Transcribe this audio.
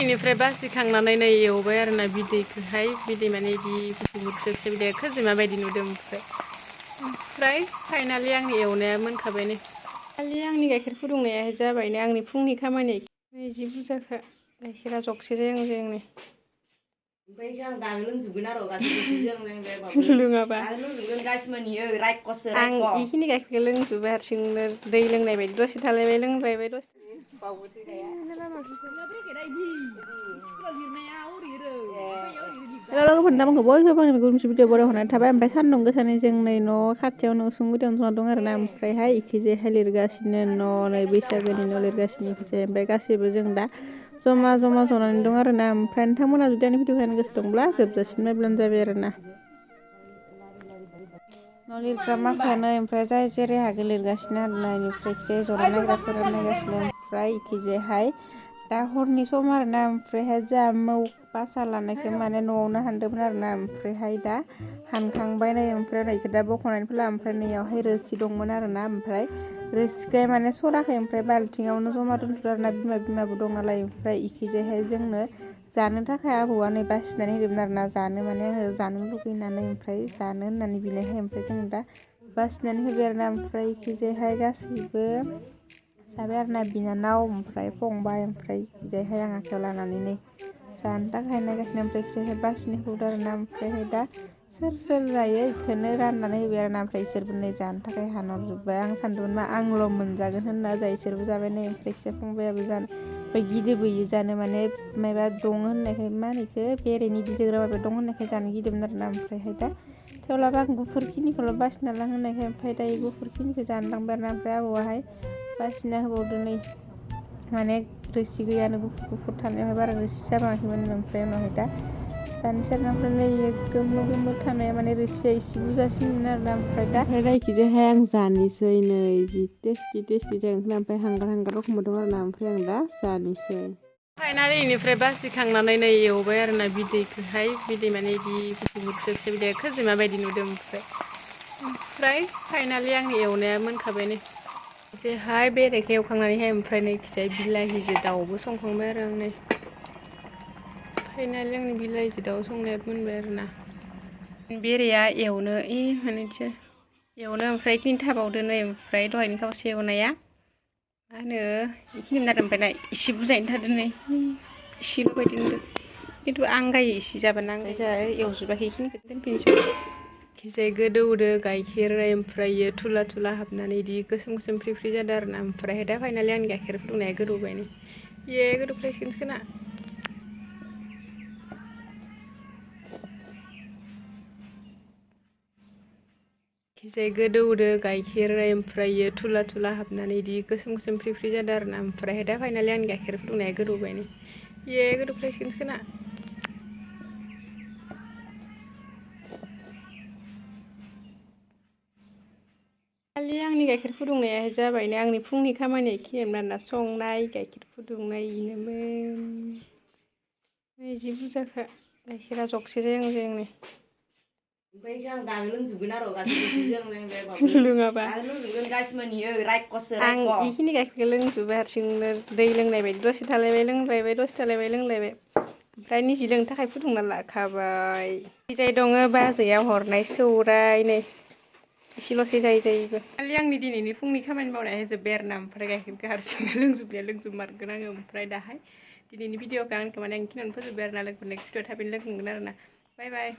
इनिफ्राय बासिखांनानै नै एवबाय आरोना बिदैखौहाय बिदै माने इदि गुफुर खेबसे बिदै खोजिमा बायदि नुदों ओमफ्राय फाइनालि आंनि एवनाया मोनखाबाय नै खालि आंनि गाइखेर फुदुंनाया जाबाय नै आंनि फुंनि खामानि जि बुरजाखा गाइखेरा जगसे जायां नै ओमफ्राय आं दानो लोंजोबगोन आरो गासैबो लोङाबा दानो लोंजोबगोन गासिमानियो रायख'सो आं इखिनि गाइखेरखौ लोंजोबबाय हारसिंनो दै लोंनाय बायदि दसे थालायबाय लोंलायबाय दसे लोगोफोरनि नामखौ बयखौबो आंनि बेखौ मोनसे भिडिअ बराय हरनाय थाबाय ओमफ्राय सान्दुं गोसानि जोंनि न' खाथियावनो उसुं गुदियावनो जना दं आरोना ओमफ्रायहाय इखिजायहाय लिरगासिनो न' नै बैसागोनि न' लिरगासिनो इखिजाय ओमफ्राय गासैबो जों दा जमा जनानै दं आरोना ओमफ्राय नोंथांमोना जुदि आंनि भिडिअ नायनो गोसो दंब्ला जोबजासिम नायब्लानो जाबाय आरोना न' लिरग्रा माखायानो ओमफ्राय जाय जेरै हागो लिरगासिनो आरोना इनिफ्राय इखिजाय जना नायग्राफोरा नायगासिनो ओमफ्राय इखिजायहाय दा हरनि सम आरोना ओमफ्रायहाय जोंहा मौ बासा लानायखौ माने न'आवनो हानदोंमोन आरोना ओमफ्रायहाय दा हानखांबाय नै ओमफ्राय इखौ दा बख'नानै फैला ओमफ्राय नैयावहाय रोसि दंमोन आरोना ओमफ्राय रोसिखौ माने सराखै ओमफ्राय बाल्थिङावनो जमा दोनथ'दो आरोना बिमाबो दं नालाय ओमफ्राय इखिजायहाय जोंनो जानो थाखाय आबौआ नै बासिनानै होदोंमोन आरोना जानो माने आङो जानो लुगैनानै ओमफ्राय जानो होननानै बिनायहाय ओमफ्राय जों दा बासिनानै होबाय आरोना ओमफ्राय इखिजायहाय गासैबो जाबाय आरोना बिनानाव ओमफ्राय फंबाय ओमफ्राय इखिजायहाय आं आखायाव लानानै नै जानो थाखाय नायगासिनो ओमफ्राय इखिजायहाय बासिनो होबावदों आरोना ओमफ्रायहाय दा सोर जायो इखौनो राननानै होबाय आरोना ओमफ्राय इसोरबो नै जानो थाखाय हानहरजोब्बाय आं सानदोंमोन मा आंल' मोनजागोन होनना जाय इसोरबो जाबाय नै ओमफ्राय इखिजाय फंबायाबो जानो ओमफ्राय गिदोबो इयो जानो माने माबा दं होननायखाय मा होनो इखो बेरेनि बिजोग्रा माबा दं होननायखाय जानो गिदोंमोन आरोना ओमफ्रायहाय दा थेवब्लाबो आं गुफुरखिनिखौल' बासिना लांहोनायखाय ओमफ्राय दायो गुफुरखिनिखौ जानो लांबाय आरोना ओमफ्राय आबौआहाय बासिना होबावदो नै माने रोसि गैयानो गुफुर थानायावहाय बारा रोसि जाबाङाखैमोन ओमफ्राय उनावहाय दा जानोसै आरोना ओमफ्राय नै गोमो थानाया माने रोसिया एसे बुरजासिनमोन आरोना ओमफ्राय दा इखिजायहाय आं जानोसै नै जि टेस्टि जागोन ओमफ्राय हांगार रखमबो दं आरोना ओमफ्राय आं दा जानोसै फाइनालि इनिफ्राय बासिखांनानै नै एवबाय आरोना बिदैखौहाय बिदै माने इदि गुफुर खेबसे बिदै खोजिमा बायदि नुदों ओमफ्राय फाइनालि आंनि एवनाया मोनखाबाय नै जेहाय बेरेखौ एवखांनानैहाय ओमफ्राय नै खिजाय बिलाहिजों दाउबो संखांबाय आरो आं नै फाइनालि आंनि बिलाहिजों दाउ संनाया मोनबाय आरोना बेरेया एवनो मानेसो एवनो ओमफ्राय इखिनि थाबावदो नै ओमफ्राय दहायनि खावसे एवनाया मा होनो इखिनिमोन आरो ओमफ्राय ना इसे बुरजायैनो थादो नै इसेल' बायदि नुदों खिन्थु आंगायो इसे जाबा नांगौ जोंहा एवजोबाखै इखिनिखौ दोनफिनसै खिजाय गोदौदो गाइखेर ओमफ्राय थुला हाबनानै इदि गोसोम फ्रि जादों आरोना ओमफ्रायहाय दा फाइनालि आंनि गाइखेर फुदुंनाया गोदौबाय नै गोदौफ्लायसिगोन खोना खिजाय गोदौदो गाइखेर ओमफ्राय थुला हाबनानै इदि गोसोम फ्रि जादों आरोना ओमफ्रायहाय दा फाइनालि आंनि गाइखेर फुदुंनाया गोदौबाय नै गोदौफ्लायसिगोन खोना खालि आंनि गाइखेर फुदुंनाया जाबाय नै आंनि फुंनि खामानिया इखिनियानो आरोना संनाय गाइखेर फुदुंनाय इनोमोन जि बुरजाखा गाइखेरा जगसे जायां नै ओमफ्राय आं दानो लोंजोबगोन आरो गासैबो लोङाबा दानो लोंजोबगोन गासिमानियो रायख'सो आं इखिनि गाइखेरखौ लोंजोबबाय हारसिंनो दै लोंनाय बायदि दसे थालायबाय लोंलायबाय दसे थालायबाय लोंलायबाय ओमफ्राय निजि लोंनो थाखाय फुदुंना लाखाबाय जाय दङ बाजैया हरनाय सौराय नै इसेल'सै जायोबो खालि आंनि दिनैनि फुंनि खामानि मावनाया जोब्बाय आरोना ओमफ्राय गाइखेरखौ हारसिंनो लोंजोबमारगोन आङो ओमफ्राय दाहाय दिनैनि भिडिअखौ आंखौ माने आं खिनियावनो फोजोबबाय आरोना लोगोफोर नेक्स्ट भिडिअ थाबैनो लोगो मोनगोन आरोना बाय